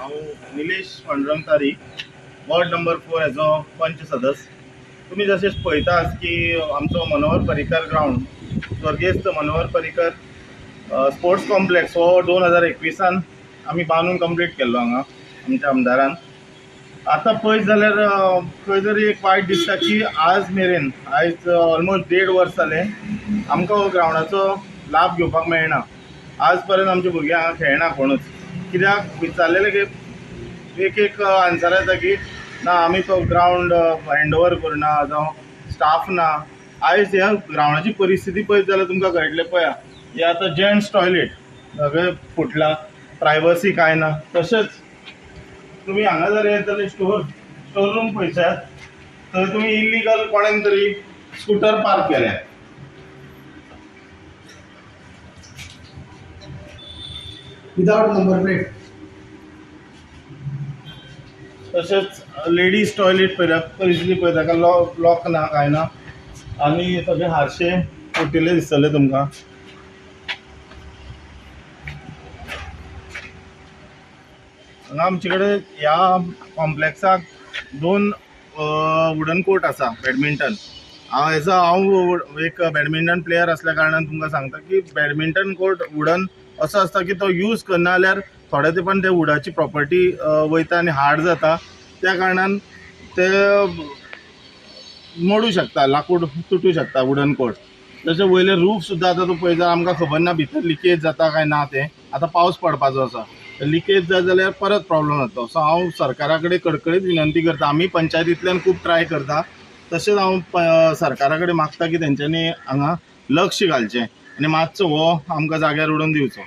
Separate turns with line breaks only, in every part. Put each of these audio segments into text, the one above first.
हांव Nilesh Pandurang Tari, ward number 4 हेजो पंच सदस्य. तुमी जशें पळयतात की आमचो मनोहर पर्रीकर ग्रावंड, स्वर्गेस्त मनोहर पर्रीकर स्पोर्ट्स कॉम्प्लेक्स हो 2021 आमी बांदून कंप्लीट केल्लो हांगा आमच्या आमदारान. आतां पळयत जाल्यार खंय तरी एक वायट दिसता की आज मेरेन, आयज ऑलमोस्ट 1.5 वर्स जालें, आमकां हो ग्रावंडाचो लाभ घेवपाक मेळना. आज पर्यंत आमच्या भुरग्यांक हांगा खेळना कोणूच. कित्याक विचारलेलें की एक एक आन्सर येता की ना आमी तो ग्रावंड हँड ओवर करुना जावं स्टाफ ना. आयज ह्या ग्रावंडाची परिस्थिती पळयत जाल्यार तुमकां कळटलें. पळया, हे आतां जेंट्स टॉयलेट सगळें फुटलां, प्रायवसी कांय ना. तशेंच तुमी हांगा जर येत जाल्यार स्टोर रूम पळयशात थंय तुमी इल्लिगल कोणेन तरी स्कुटर पार्क केल्या.
Without number plate.
तशेंच लेडीज टॉयलेट पळयता, परिस्थिती पळयता ताका लॉक ना कांय ना आनी सगळे हारशे फुटिल्ले दिसतले तुमकां. हांगा आमचे कडेन ह्या कॉम्प्लेक्साक 2 वुडन कोर्ट आसा बॅडमिंटन. हांव एज अ हांव एक बॅडमिंटन प्लेयर आसल्या कारणान तुमकां सांगता की बॅडमिंटन कोर्ट वुडन असो आसता की तो यूज करना जाल्यार थोड्या तेंपान ते वुडाची प्रॉपर्टी वयता आनी हार्ड जाता. त्या कारणान ते मोडू शकता, लाकूड तुटू शकता वुडन कोर्ट. तशें वयले रूफ सुद्दां आतां तूं पळयत जाल्यार आमकां खबर ना भितर लिकेज जाता काय ना तें. आतां पावस पडपाचो आसा, लिकेज जायत जाल्यार परत प्रॉब्लम जाता. सो हांव सरकारा कडेन कडकडीत विनंती करता, आमी पंचायतींतल्यान खूब ट्राय करता, तशेंच हांव सरकारा कडेन मागता की तेंच्यांनी हांगा लक्ष घालचें आनी मातसो हो आमकां जाग्यार उडोवन दिवचो.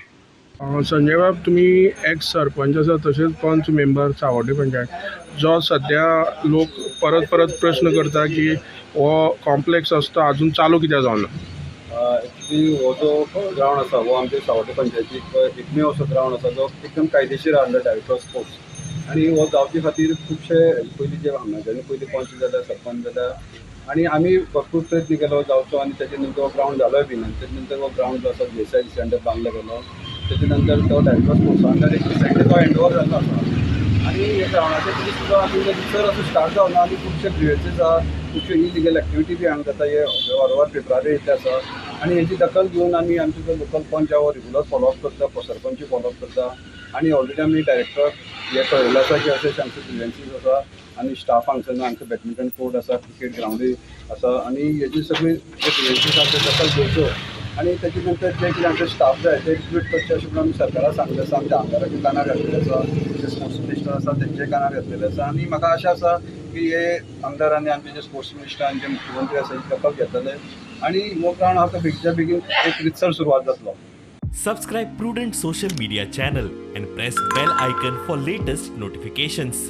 संजय बाब, तुमी एक्स सरपंच आसा, तशेंच पंच मेंबर सावड्डे पंचायत, जो सद्या लोक परत परत प्रश्न करता की हो कॉम्प्लेक्स आसा अजून चालू कित्याक जावना?
एक्चुली हो जो ग्रावंड आसा हो आमच्या सावड्डे पंचायतीक एकमेव असो ग्रावंड आसा जो एकदम कायदेशीर अंडर डायरेक्टर ऑफ स्पोर्ट्स. आनी हो गांवचे खातीर खुबशे पयलीं जे हांगाच्यान पयलीं पंच जाल्या, सरपंच जाल्या, आनी आमी भरपूर प्रयत्न केलो जावचो आनी तेजे नंतर हो ग्रावंड जालोय बीन. आनी तेजे नंतर हो ग्रावंड जो आसा G S I D C under बांदलो गेलो. तेजे नंतर तो डायरेक्टर ऑफ स्पोर्ट्सा अंडर एक रिसेंटली तो हँड ओवर जाल्लो आसा. आनी ह्या ग्रावंडाचेर तरी सुद्दां आमी सर असो स्टार्ट जावना आनी खुबशे ग्रिवेन्सीस आसा, खुबश्यो इलिगल एक्टिविटी बी हांगा जाता, हे वारंवार पेपरार येयल्ले आसा. आनी हेजी दखल घेवन आमी आमचे जो लोकल पंच आहा हो रेगुलर फॉलोअप करता, सरपंच फॉलोअप करता. आनी ऑलरेडी आमी डायरेक्टराक हें कळयलें आसा की अशें अशें आमचे ग्रिवेन्सीस आसा आनी स्टाफ हांगसर ना, हांगसर बॅडमिंटन कोर्ट आसा, क्रिकेट ग्रावंडूय आसा आनी हेजी सगळी जे ग्रिवेन्सीस आसा ते दखल घेवच्यो आनी तेजे नंतर जे कितें आमचे स्टाफ जाय ते रिक्रूट करचे अशें म्हणून आमी सरकाराक सांगलें आसा, आमच्या आमदाराच्या कानार घातलेलें आसा, जे स्पोर्ट्स मिनिस्टर आसा तेंच्याय कानार घातलेलें आसा. आनी म्हाका आशा आसा की हे आमदार आनी आमचे जे स्पोर्ट्स मिनिस्टर आनी जे मुख्यमंत्री आसा हे दखल घेतले आनी हो ग्रावंड आहा तो बेगीच्या बेगीन एक रितसर सुरवात जातलो.
Subscribe Prudent Social Media channel and press bell icon for latest notifications.